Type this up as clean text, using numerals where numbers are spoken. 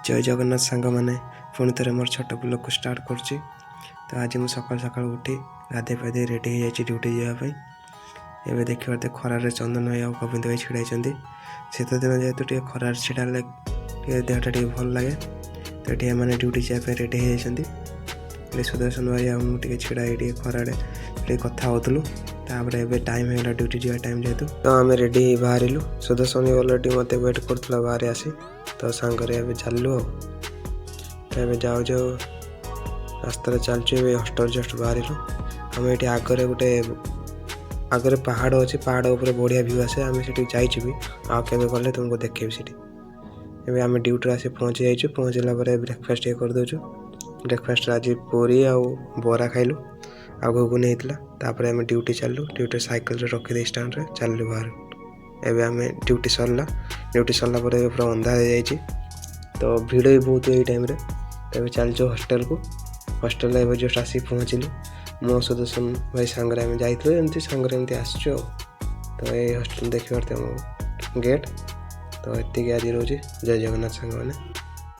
ଜୟ ଜଗନ୍ନାଥ ସାଙ୍ଗମାନେ, ପୁଣି ଥରେ ମୋର ଛୋଟ ବ୍ଲଗ୍କୁ ଷ୍ଟାର୍ଟ କରୁଛି। ତ ଆଜି ମୁଁ ସକାଳୁ ସକାଳୁ ଉଠି ଗାଧୋଇ ପାଧୋଇ ରେଡ଼ି ହେଇଯାଇଛି ଡ୍ୟୁଟି ଯିବା ପାଇଁ। ଏବେ ଦେଖିପାରୁଥିବେ, ଖରାରେ ଚନ୍ଦନ ଭାଇ ଆଉ ଗୋବିନ୍ଦ ଭାଇ ଛିଡ଼ା ହେଇଛନ୍ତି। ଶୀତ ଦିନ ଯେହେତୁ, ଟିକେ ଖରାରେ ଛିଡ଼ା ହେଲେ ଟିକେ ଦେହଟା ଟିକେ ଭଲ ଲାଗେ। ତ ଏଠି ଏମାନେ ଡ୍ୟୁଟି ଯିବା ପାଇଁ ରେଡ଼ି ହେଇଯାଇଛନ୍ତି। ଏଠି ସୁଦର୍ଶନ ଭାଇ ଆଉ ମୁଁ ଟିକେ ଛିଡ଼ା ହେଇ ଟିକେ ଖରାରେ ଟିକେ କଥା ହେଉଥିଲୁ। ତାପରେ ଏବେ ଟାଇମ୍ ହେଇଗଲା, ଡ୍ୟୁଟି ଯିବା ଟାଇମ୍ ଯେହେତୁ, ତ ଆମେ ରେଡ଼ି ହେଇ ବାହାରିଲୁ। ସୁଦର୍ଶନ ବି ଅଲରେଡ଼ି ମୋତେ ୱେଟ୍ କରୁଥିଲା ବାହାରେ ଆସି। ତ ସାଙ୍ଗରେ ଏବେ ଚାଲିଲୁ ଆଉ। ତ ଏବେ ଯାଉ ଯାଉ ରାସ୍ତାରେ ଚାଲିଛୁ। ଏବେ ହଷ୍ଟେଲ ଜଷ୍ଟ ବାହାରିଲୁ ଆମେ। ଏଠି ଆଗରେ ଗୋଟେ ଆଗରେ ପାହାଡ଼ ଅଛି। ପାହାଡ଼ ଉପରେ ବଢ଼ିଆ ଭ୍ୟୁ ଆସେ। ଆମେ ସେଠି ଯାଇଛୁ ବି। ଆଉ କେବେ ଗଲେ ତୁମକୁ ଦେଖେଇବି ସେଠି। ଏବେ ଆମେ ଡ୍ୟୁଟିରେ ଆସି ପହଞ୍ଚି ଯାଇଛୁ। ପହଞ୍ଚିଲା ପରେ ବ୍ରେକଫାଷ୍ଟ ଟିକେ କରିଦେଉଛୁ। ବ୍ରେକଫାଷ୍ଟରେ ଆଜି ପୁରୀ ଆଉ ବରା ଖାଇଲୁ ଆଉ ଘୁଗୁନି ହେଇଥିଲା। ତାପରେ ଆମେ ଡ୍ୟୁଟି ଚାଲିଲୁ। ଡ୍ୟୁଟି ସାଇକେଲରେ ରଖିଦେଇ ଷ୍ଟାଣ୍ଡରେ ଚାଲିଲୁ ବାହାରୁ। ଏବେ ଆମେ ଡ୍ୟୁଟି ସରିଲା। ଡ୍ୟୁଟି ସରିଲା ପରେ ଏବେ ପୁରା ଅନ୍ଧାର ହେଇଯାଇଛି। ତ ଭିଡ଼ ବି ବହୁତ ଏଇ ଟାଇମ୍ରେ। ତ ଏବେ ଚାଲିଛୁ ହଷ୍ଟେଲକୁ। ହଷ୍ଟେଲରେ ଏବେ ଜଷ୍ଟ ଆସିକି ପହଞ୍ଚିଲୁ। ମୋ ସୁଦର୍ଶନ ଭାଇ ସାଙ୍ଗରେ ଆମେ ଯାଇଥିଲୁ, ଏମିତି ସାଙ୍ଗରେ ଏମିତି ଆସିଛୁ ଆଉ। ତ ଏଇ ହଷ୍ଟେଲ ଦେଖିପାରୁଥିବେ ଆମ ଗେଟ୍। ତ ଏତିକି ଆଜି ରହୁଛି। ଜୟ ଜଗନ୍ନାଥ ସାଙ୍ଗମାନେ।